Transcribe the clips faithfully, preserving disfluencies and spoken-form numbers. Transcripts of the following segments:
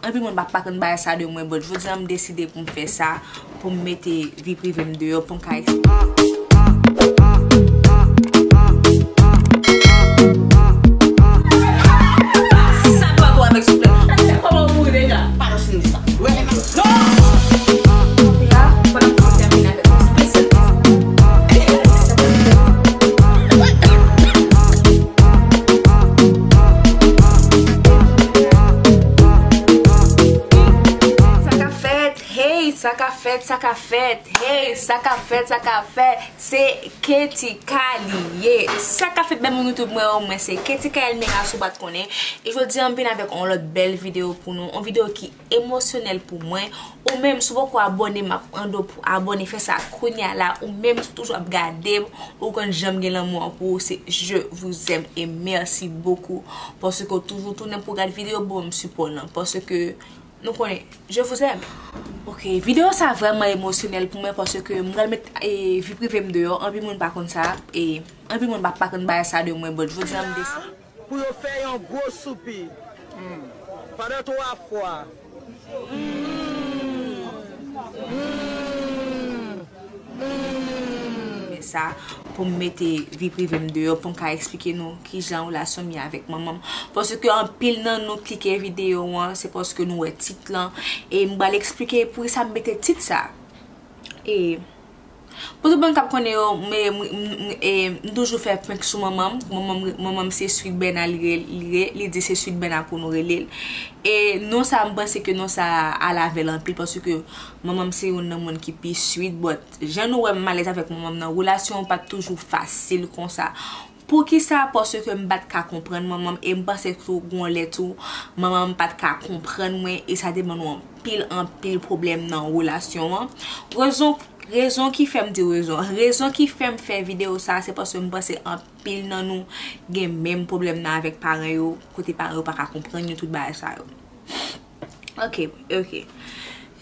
Anpil moun pa, pa konn bagay sa de mwen, but jodi a m deside pou m fè sa, pou m mete vi prive m deyò, pou m ka eksplike. Sa pa bon avèk souplè. Kòman ou mouri deja? Pa nan sou sa. Non! Anpil la, pandan m ap tèmine avèk yon spesyal. Sa k ap fèt? Hey, sa k ap fèt? Sa k ap fèt? Hey, sa k ap fèt? Sa k ap fèt? Se Ketika li ye. Sa k ap fèt, bèl moun YouTube mwen yo? Mwen se Ketika Elmira, si w pa t konnen. E jodi a m vin avèk yon lòt bèl videyo pou nou, yon videyo ki emosyonèl pou mwen. Ou menm, si w poko abòne, m ap mande w pou abòne, fè sa kounye a la. Ou menm, si w toujou ap gade m, ou konn jan m gen lanmou an pou ou, se je vous aime et merci beaucoup. Paske w toujou tounen pou w gade videyo, pou ban m sipò lan. Paske nou konnen, je vous aime. Ok, videyo sa vrèman emosyonèl pou mwen paske m pral met e, vi prive m deyò. Anpil moun pa konn sa. E, anpil moun pa, pa konn bagay sa de mwen, but jodi a m deside. Pou yo fè yon gwo soupi pandan twa fwa. Fè sa pou m mete vi prive m deyò, pou m ka eksplike nou kijan relasyon m ye avèk manman m. Paske anpil nan nou klike videyo an, se paske nou wè tit lan. E m pral eksplike poukisa m mete tit sa. E pou tout moun k ap konnen yo, m, m, m, e, m toujou fè prank sou manman m. Manman m, manman m se Sweet Bena, li, re- li, re- li di se Sweet Bena pou nou rele l. E non sa, m panse ke non sa ale avè l anpil, paske manman m se youn nan moun ki pi sweet, but jan nou wè m alèz avèk manman m nan, relasyon an pa t toujou fasil konsa. Poukisa? Paske m pa t ka konprann manman m, e m panse tou gon lè tou, manman m pa t ka konprann mwen, e sa te ban nou anpil, anpil pwoblèm nan relasyon an. Rezon, rezon ki fè m di rezon, rezon ki fè m fè videyo sa, se paske m panse anpil nan nou gen menm pwoblèm nan avèk paran yo, kote paran yo pa ka konprann yo, tout bagay sa yo. Ok, ok.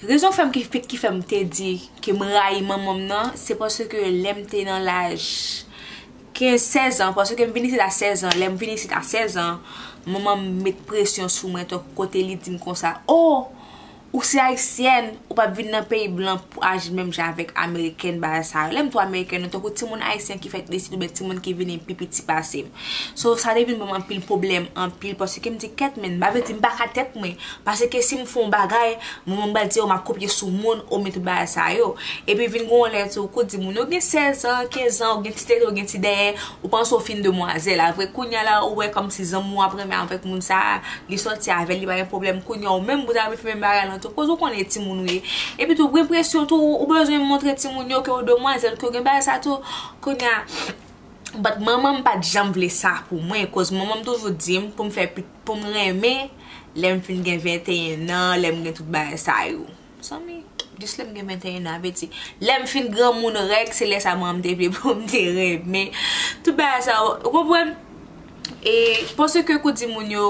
Rezon fè m ki, ki fè m te di ke m rayi manman m nan, se paske lè m te nan laj kenz, sèz an, paske m vin isit a sèz an, lè m vin isit a sèz an, manman m met presyon sou mwen, tankou kote li di m konsa, "Oh, ou se ayisyèn, ou p ap vin nan peyi blan pou aji menm jan avèk amerikèn, bagay sa yo." Lè m di w amerikèn, tankou timoun ayisyen ki fèt isit oubyen timoun ki vini pi piti pase m. So, sa te vin ban m anpil pwoblèm, anpil, paske m di, "Kèt, men, m pa vle di m pa ka tèt mwen." Paske si m fè yon bagay, manman m pral di, "O, m ap kopye sou moun, o, men tout bagay sa yo." Epi vin gon lè tou, kou di moun yo gen sèz an, kenz an, ou gen ti tete, ou gen ti dèyè, ou panse ou fin demwazèl. Apre, kounye a la, ou wè kòmsi zanmi w ap renmen avèk moun sa a, li sòti avè l, li pa gen pwoblèm. Kounye a, ou menm, ou ta renmen fè menm bagay lan tou, koz ou konnen timoun ou ye. Epi tou, ou gen presyon tou, ou, ou bezwen montre timoun yo ke ou demwazèl, ke ou gen bagay sa tou. Kounye a, but manman m pa t janm vle sa pou mwen, koz manman m toujou di m pou m fè pit pou m renmen lè m fin gen venteyen an, lè m gen tout bagay sa yo. Zanmi, jis lè m gen venteyen an, vle di, lè m fin granmoun rèk, se lè sa manman m te vle pou m te renmen. Tout bagay sa yo, ou konprann? E, paske kou di moun yo,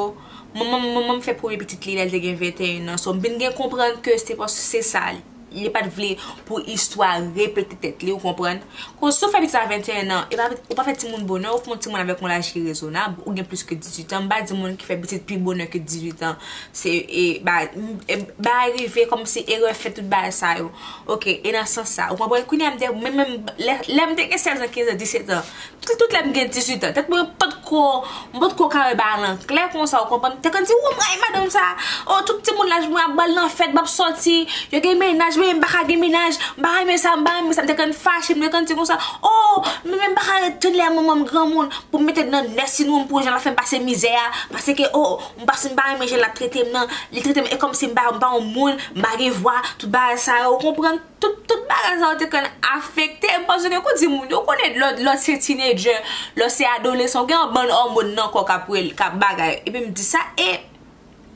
manman m, manman m fè premye pitit li lè l te gen venteyen an. So, m vin gen konprann ke se paske se sa li. Li pa t vle pou istwa repete tèt li, ou konprann? Koz si w fè pitit a venteyen an, e pa, ou pa fè timoun bonè, ou fè yon timoun avèk yon laj ki rezonab, ou gen plis ke dizuit an. M pa di moun ki fè pitit pi bonè ke dizuit an, se, e, ba, e, bagay rive kòmsi erè fèt, tout bagay sa yo. Ok, e nan sans sa, ou konprann? Kounye a m te, men, men, lè, lè m te gen sèz an, kenz an, disèt an, tout, tout lè m gen dizuit an, tèt mwen potko, m potko ka wè bagay lan klè konsa, ou konprann? M te konn di, "Ou, m rayi madanm sa. O, tout timoun laj mwen ap ba l nan fèt, m ap sòti, yo gen mennaj, men m pa ka gen mennaj, m pa renmen sa, m pa renmen sa." M te konn fache, m te konn di konsa, "O, men, men m pa ka ret tann lè manman m granmoun pou m mete l nan nursing home pou jan l ap fè m pase mizè a, paske, o, m pa, m pa renmen jan l ap trete m nan, li trete m e kòmsi m pa, m pa yon moun, m pa gen vwa, tout bagay sa yo," ou konprann? Tout, tout bagay sa yo te konn afekte m, paske kou di moun yo konnen lè, lè w se teenager, lè w se adolesan, w gen yon bann òmòn nan kò w k ap rele, k ap bagay. Epi m di sa, e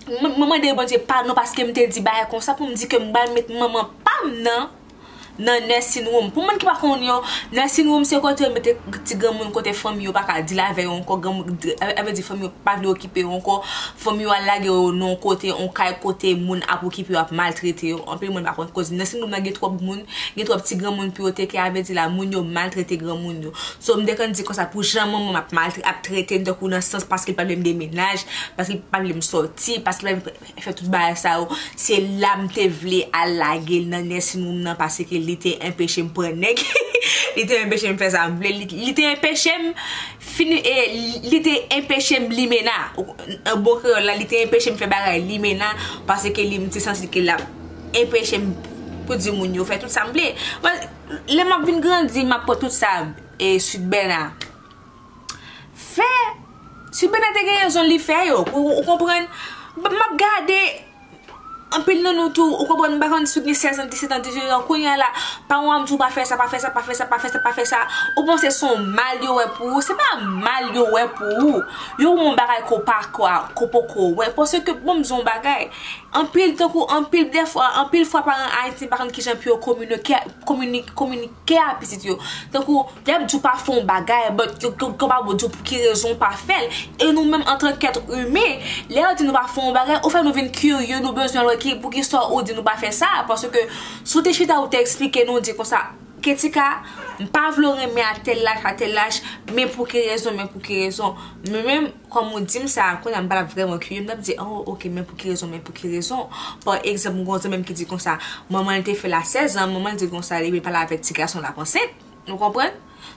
m, m mande Bondye padon paske m te di bagay konsa pou m di ke m pral met manman pa m nan, nan nursing home. Pou moun ki pa konn yo, nursing home se kote yo mete ti granmoun, kote fanmi yo pa ka deal avè yo ankò, granmoun, a vle di fanmi yo pa vle okipe yo ankò, fanmi yo al lage yo nan yon kote, yon kay kote moun ap okipe yo, ap maltrete yo. Anpil moun pa konn koz nursing home nan gen twòp moun, gen twòp ti granmoun pou yo teke, a vle di la moun yo maltrete granmoun yo. So m te konn di konsa pou jan manman m ap maltre, ap trete m tankou nan sans paske l pa vle m demenaj, paske l pa vle m sòti, paske l pa vle fè tout bagay sa yo, se la m te vle al lage l nan nursing home nan paske li te enpeche m pran nèg. Li te enpeche m fè sa m vle, li, li te enpeche m fini, e, li te enpeche m limena. An bon kreyòl la, li te enpeche m fè bagay limena paske li, m te santi ke l ap enpeche m pou di moun yo fè tout sa m vle. Lè m ap vin grandi, m ap pran tout sa, e, Sweet Bena fè. Sweet Bena te gen rezon li fè yo. Ou, ou konprann? M ap gade anpil nan nou tou, ou konprann, m pa konn si w gen sèz an, disèt an, dizuit an, kounye a la, paran w ap di w pa fè sa, pa fè sa, pa fè sa, pa fè sa, pa fè sa. Ou panse se yon mal yo wè pou ou? Se pa mal yo wè pou ou. Yo wè yon bagay ke w pa, ke w poko wè. Paske, bon, m di w yon bagay. Anpil, tankou, anpil dèfwa, anpil fwa paran ayisyen pa konn kijan pou yo kominike, kominike, kominike a pitit yo. Tankou, y ap di w pa fè yon bagay, but yo, yo, yo pa di w pou ki rezon w pa fè l. E nou menm, antank èt imen, lè yo di nou pa fè yon bagay, ou fè nou vin kirye, nou bezwen wè ki, poukisa ou di nou pa fè sa. Paske, si w te chita, ou te eksplike nou, di konsa, Ketika, m pa vle w renmen a tèl laj, a tèl laj, men pou ki rezon, men pou ki rezon. Men menm, kòm ou di m sa, kounye a m pral vrèman kirye, m t ap di, oh, ok, men pou ki rezon, men pou ki rezon. Pa egzanp, m gen yon zanmi m ki di konsa, manman l te fè l a sèz an, manman l di konsa, li pale avèk ti gason l ap ansent. Ou konprann?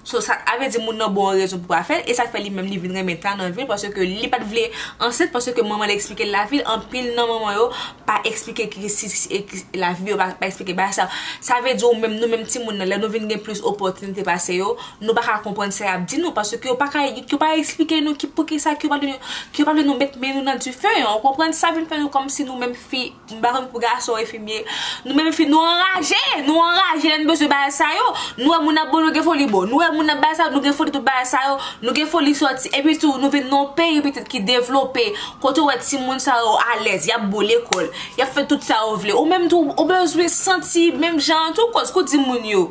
So, sa, a vle di moun nan ba w rezon pou pa fè l, e sa k fè li menm li vin renmen ta nan vi l, paske li pa t vle ansent, paske manman l eksplike l lavi l, anpil nan manman yo pa eksplike ki, si, si, e ki, lavi yo pa, pa eksplike bagay sa. Sa vle di ou menm, nou menm timoun nan, lè nou vin gen plis opòtinite pase yo, nou pa ka konprann sa y ap di nou, paske yo pa ka, yo pa eksplike nou ki, poukisa ke yo pa vle, ke yo pa vle nou met men nou nan dife an, ou konprann? Sa vin fè nou kòmsi nou menm fi, m pa konn pou gason e fi m ye. Nou menm fi, nou anraje, nou anraje lè n bezwen bagay sa yo. Nou wè moun ap bo, nou gen foli bo. Nou wè moun ap bagay sa yo, nou gen foli tout bagay sa yo. Nou gen foli sòti. Epi tou, nou vin nan yon peyi pitit ki devlope. Kote w wè timoun sa yo alèz, y ap bo lekòl. Y ap fè tout sa yo vle. Ou menm tou, ou bezwen santi menm jan an tou, koz kou di moun yo.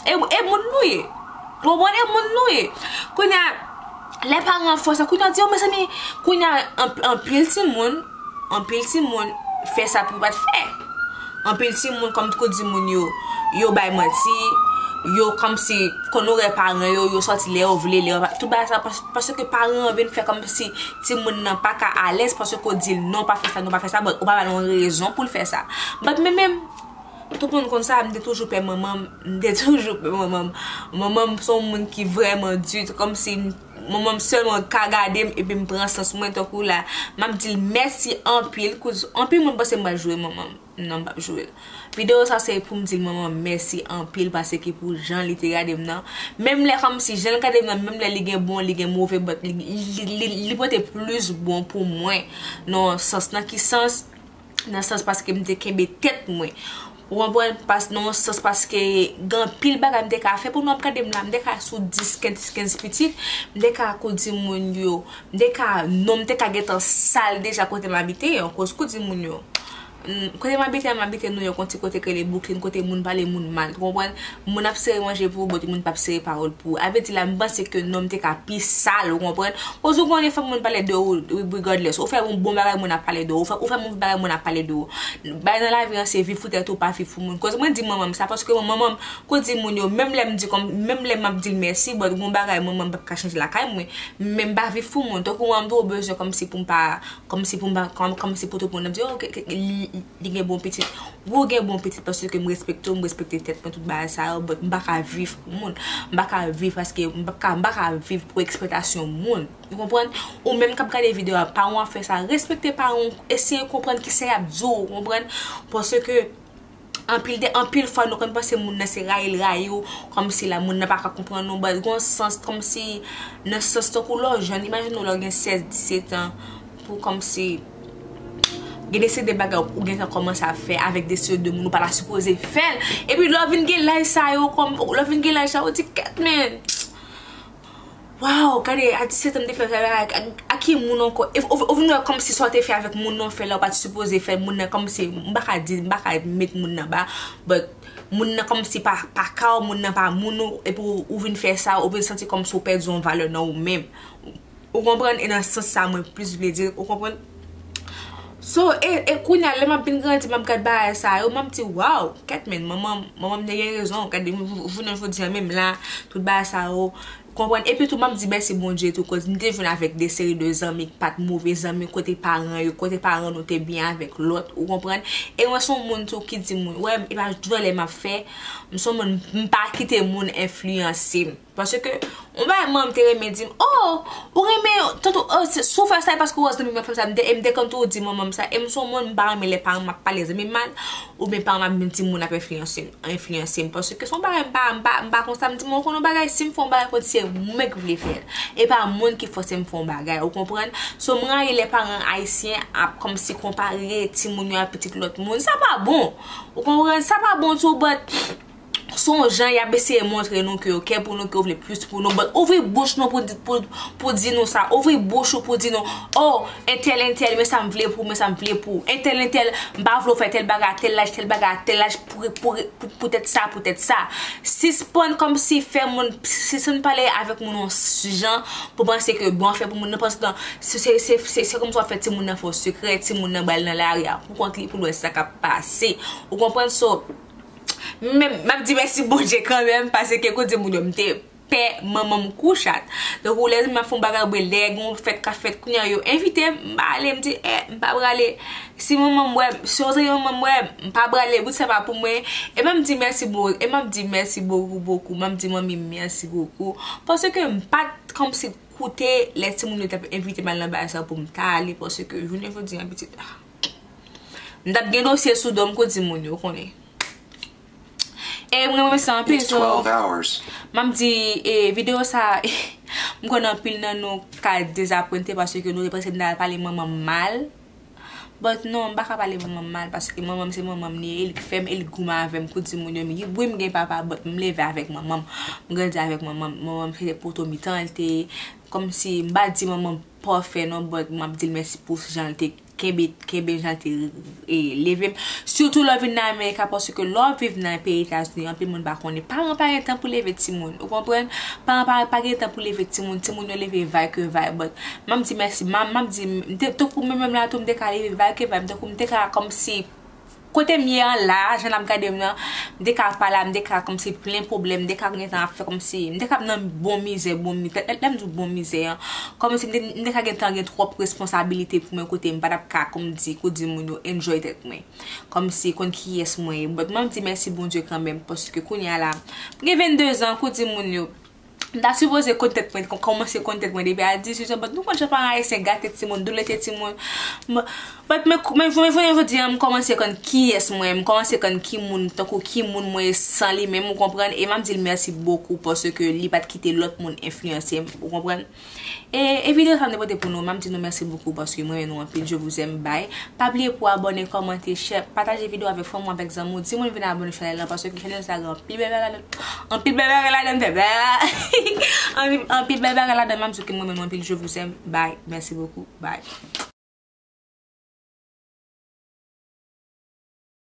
E, e moun nou ye. Ou konprann? E moun nou ye. Kounye a, lè paran an fè sa, kounye a di, oh, mezanmi, kounye a, anp-, anpil timoun, anpil timoun fè sa pou yo pa t fè. Anpil timoun, kòm kou di moun yo, yo bay manti, yo kòmsi konn orè paran yo, yo sòti lè yo vle, lè yo pa, tout bagay sa, pas-, paske paran an vin fè kòmsi timoun nan pa ka alèz, paske ou di l non, pa fè sa, non, pa fè sa, but ou pa ba l yon rezon pou l fè sa. But men menm, Tout moun konn sa, m te toujou pè manman m, m te toujou pè manman m. Manman m se yon moun ki vrèman di, kòmsi m, manman m sèlman ka gade m epi m pran sans mwen, tankou la, m ap di l mèsi anpil, kouz, anpil moun panse m pral joure manman m. Non, m p ap joure l. Videyo sa se pou m di l manman m mèsi anpil, paske pou jan li te gade m nan. Menm lè kòmsi jan l gade m nan, menm lè li gen bon, li gen move, but li, li, li, li, li pote plis bon pou mwen. Nan sans, nan ki sans? Nan sans paske m te kenbe tèt mwen. Ou konprann? Pas-, nan yon sans paske gen anpil bagay m te ka fè. Pou nou ap gade m la, m te ka sou dis, kenz, kenz pitit, m te ka kou di moun yo, m te ka, non m te ka gentan sal deja kote m abite an, koz kou di moun yo. Mm, kote m abite a, m abite Nouyòk, yon ti kote k rele Brooklyn, kote moun pale moun mal, ou konprann? Moun ap sere manje pou ou, but moun p ap sere pawòl pou ou. A vle di la, m panse ke non m te ka pi sal, ou konprann? Koz ou konnen fòk moun pale de ou, regardless. Ou fè yon bon bagay, moun ap pale de ou. Ou fè, ou fè move bagay, moun ap pale de ou. Bagay nan lavi an, se viv pou tèt ou, pa viv pou moun. Koz mwen di manman m sa, paske manman m, kou di moun yo, menm lè m di kòm, menm lè m ap di l mèsi, but gon bagay manman m p ap ka chanje lakay mwen. Men m pa viv pou moun. Tankou manman m tou bezwen kòmsi pou m pa, kòmsi pou m pa, kòm, kòmsi pou tout moun ap di, oh, ke, ke, li, li gen bon pitit. Wi, ou gen bon pitit paske m respekte w, m respekte tèt mwen, tout bagay sa yo, but m pa ka viv pou moun. M pa ka viv paske m pa ka, m pa ka viv pou eksplwatasyon moun. Ou konprann? Ou menm k ap gade videyo a, paran w ap fè sa, respekte paran w, eseye konprann kisa y ap di w, ou konprann? Paske anpil de, anpil fwa nou konn panse moun nan se rayi l rayi w, kòmsi la moun nan pa ka konprann nou, but gon sans kòmsi nan sans tankou lè w jèn, imajine w lè w gen sèz, disèt an, pou kòmsi gen de seri de bagay ou gentan kòmanse ap fè avèk de seri de moun ou pa ta sipoze fè l. Epi lè w vin gen laj sa yo, kòm, lè w vin gen laj sa yo, ou di, kèt, men, waw, gade, a disèt an m te fè sa, a, a, a ki moun ankò? E, ou, ou vin wè kòmsi sa w te fè avèk moun nan, w fè la, ou pa t sipoze fè moun nan, kòmsi, m pa ka di, m pa ka met moun nan ba, but moun nan kòmsi pa, pa ka w, moun nan pa moun ou, epi ou, ou vin fè sa, ou vin santi kòmsi w pèdi yon valè nan ou menm. Ou konprann? E nan sans sa mwen plis vle di, ou konprann? So, e, e kounye a, lè m ap vin grandi, m ap gad bagay sa yo, m ap di, waw, kèt men, manman, manman m te gen rezon, gade, jounen jodi a menm la, tout bagay sa yo, konprann? Epi tou, m ap di mèsi Bondye tou, koz m te jwenn avèk de seri de zanmi ki pa t move zanmi, kote paran yo, kote paran nou te byen avèk lòt, ou konprann? E mwen se yon moun tou ki di moun, wè, e pa vòlè m ap fè, m se yon moun, m pa kite moun enfliyanse m. Paske, yon bagay manman m te renmen di m, oh, ou renmen, tanto, oh, si w fè sa, e paske w wè zanmi m ap fè sa, m te, e m te konn tou di manman m sa, e m se yon moun, m pa renmen lè paran m ap pale zanmi m mal, oubyen paran m ap vin di moun ap enfliyanse m, enfliyanse m, paske se yon bagay m pa, m pa, m pa konsa, m di, mwen, ou konn yon bagay, si m fè yon bagay kont se mwen ki vle fè l, e pa moun ki fòse m fè yon bagay, ou konprann? So, m rayi lè paran ayisyen ap kòmsi konpare timoun yo a pitit lòt moun, sa pa bon, ou konprann? Sa pa bon tou, but, se yon jan y ap eseye montre nou ke yo kè pou nou, ke yo vle plis pou nou. But ouvri bouch nou pou di, pou, pou di nou sa. Ouvri bouch ou pou di nou, oh, entèl, entèl, men sa m vle pou, men sa m vle pou. Entèl, entèl, m pa vle w fè tèl bagay, tèl laj, tèl bagay, tèl laj, pou, pou, pou, poutèt sa, poutèt sa. Sispann kòmsi fè moun, sispann pale avèk moun yon jan pou panse ke bon, w ap fè pou moun nan, pandan se, se, se, se, se kòmsi w ap fè timoun nan fè yon sekrè, timoun nan ba l nan lari a pou kont li, pou l wè sa k ap pase. Ou konprann? So, men, m ap di mèsi Bondye kanmenm, paske kote moun yo, m te pè manman m kou chat. Donk, ou lè m ap fè yon bagay, oubyen lè gen yon fèt k ap fèt, kounye a yo envite m, m pa ale, m di, eh, m pa prale. Si manman m wè m, si yon zanmi manman m wè m, m pa prale, bout sa pa pou mwen. E m ap di mèsi bo-, e m ap di mèsi bokou, bokou, m ap di manmi m mèsi bokou. Paske m pa t kòmsi koute lè timoun yo t ap envite m al nan bagay sa pou m ta ale, paske jounen jodi a, pitit, ah, m t ap gen dosye sou do m, kote moun yo konnen. E mwen renmen sa anpil, so, m ap di, e, videyo sa, m konnen anpil nan nou ka dezapwente paske nou te panse m ta pale manman m mal. But non, m pa ka pale manman m mal paske manman m se manman m li ye, e li k fè m, e li k goumen avè m, kou di moun yo, m, wi, m gen papa, but m leve avèk manman m, m grandi avèk manman m. Manman m se te poto mitan, li te, kòmsi, m pa di manman m pafè non, but m ap di l mèsi pou jan l te kenbe, kenbe jan l te, e, leve m. Sitou lè w vin nan Amerika, paske lè w ap viv nan peyi Etazini, anpil moun pa konnen. Paran pa gen tan pou leve timoun, ou konprann? Paran pa, pa gen tan pou leve timoun, timoun yo leve vay ke vay, but m ap di mèsi, m ap, m ap di, m te, tankou mwen menm la tou, m te ka leve vay ke vay, m tankou m te ka kòmsi kote m ye an la, jan n ap gade m nan, m te ka pa la, m te ka kòmsi plen pwoblèm, m te ka gentan ap fè kòmsi, m te ka nan bon mizè, bon mizè, lè, lè m di w bon mizè an, kòmsi m te, m te ka gentan gen twòp responsabilite pou mwen kote m pa t ap ka, kòm di, kou di moun yo, enjoy tèt mwen. Kòmsi konn kiyès mwen ye. But m ap di mèsi Bondye kanmenm, paske kounye a la, m gen vennde zan, kou di moun yo, m ta sipoze konn tèt mwen, kò-, kòmanse konn tèt mwen depi a dizuit an, but nou konn jan paran ayisyen gate timoun, doulete timoun. M, but men, men, men jounen jodi a, m kòmanse konn kiyès mwen, m kòmanse konn ki moun, tankou ki moun mwen ye san li menm, ou konprann? E m ap di l mèsi bokou paske li pa t kite lòt moun enfliyanse m, ou konprann? E, e videyo sa m te pote pou nou, m ap di nou mèsi bokou paske mwen renmen nou anpil, je vous aime, bye. Pa bliye pou abòne, kòmante, share, pataje videyo avèk fanmi w, avèk zanmi w, di moun vin abòne chanèl lan, paske chanèl sa gen anpil bèl bagay ladan, anpil bèl bagay ladan, bèl bagay. Anpil, anpil bèl bagay ladan, m ap di ke mwen renmen nou anpil, je vous aime, bye, mèsi bokou, bye.